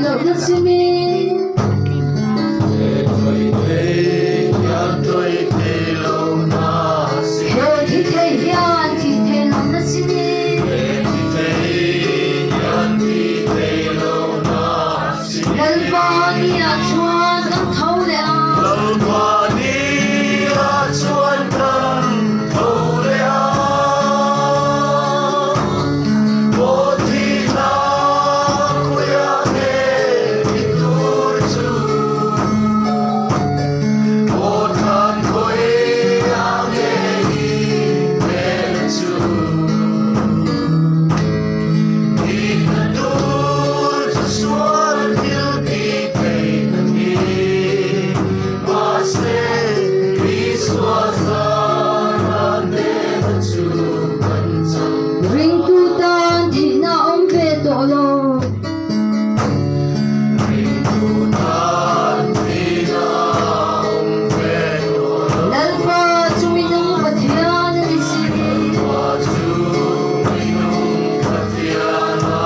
loh na si ni. He tawih thei hian tawih thei lo na si ni. He thi thei hian thi thei lo na si ni. He thi thei hian thi thei lo na si ni. Lalpa ni ah chuan kan tho leh a. Lalpa ni ah chuan kan tho leh a. Aw thi hla khawiah nge i tur chu? Aw thlan khawiah nge i hmel chu? Thihna tur chu sual thil ti thei ka ni. Mahse, Isua zara hnena chu kan chang ta. Ringtu tan thihna awm ve tawh lo. Ringtu tan thihna awm ve tawh lo. Lalpa chu minung Pathian a ni si. Lalpa chu minung Pathian a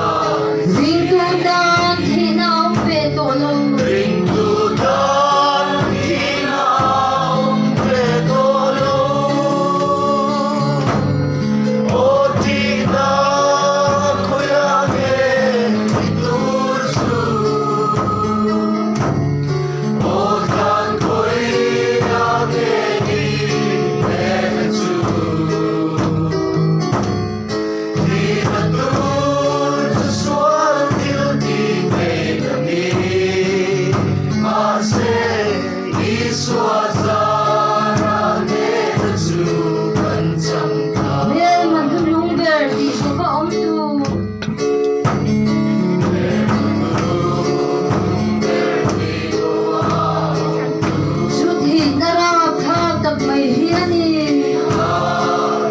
ni si. Ringtu tan thihna awm ve tawh lo. Ringtu tan thihna awm ve tawh lo. Aw thihna khawiah nge i tur chu? Aw thlan khawiah nge i hmel chu? Thihna tur chu sual thil ti thei ka ni. Mahse, Isua zara hnena chu kan chang ta. Hmelma hnulung ber tih bawk a awm tu. Hmelma hnulung ber tih bawk a awm tu. Chu thihna rapthlak tak mai hi a ni. Thihna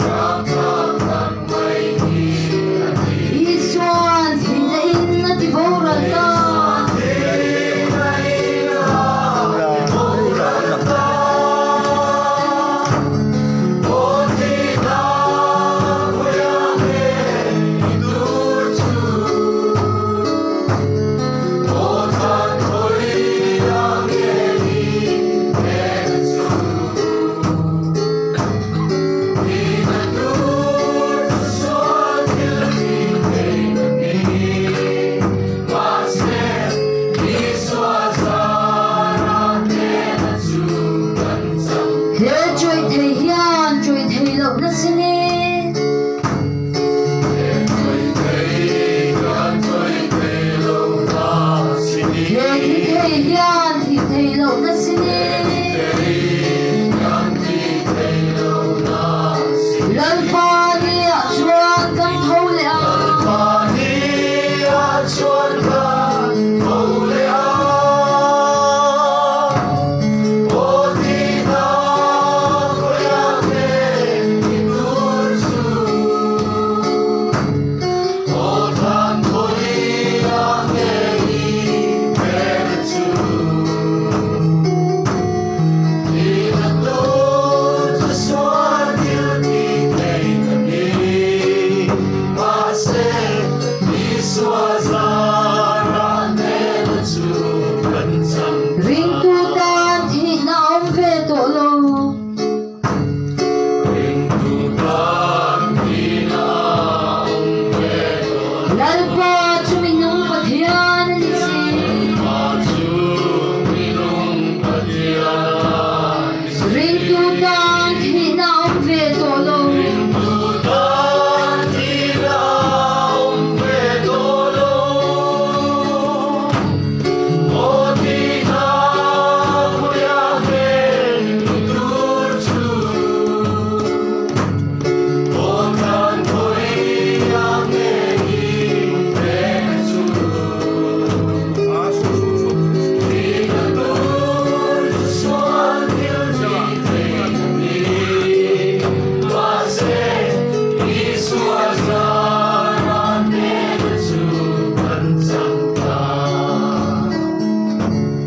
rapthlak tak mai hi a ni. Isuan thihna in a ti boral ta. Thihna in a ti boral ta. Aw thihna khawiah nge i tur chu? Aw thlan khawiah nge i hmel chu? Thihna tur chu sual thil ti thei ka ni. Mahse, Isua zara hnena chu kan chang ta. He chuai thei hian chuai thei loh na si ni. He chuai thei hian chuai thei loh na si ni. He thi thei hian thi thei loh na si ni. He thi thei hian thi thei loh na si ni. Lalpa ni ah chuan kan tho leh a. Lalpa ni ah chuan kan tho leh a. Aw thihna khawiah nge i tur chu? Aw thlan khawiah nge i hmel chu? Thihna tur chu sual thil ti thei ka ni. Mahse, Isua zara hnena chu kan chang ta. Ringtu tan thihna awm ve tawh lo. Ringtu tan thihna awm ve tawh lo. Lalpa chu minung.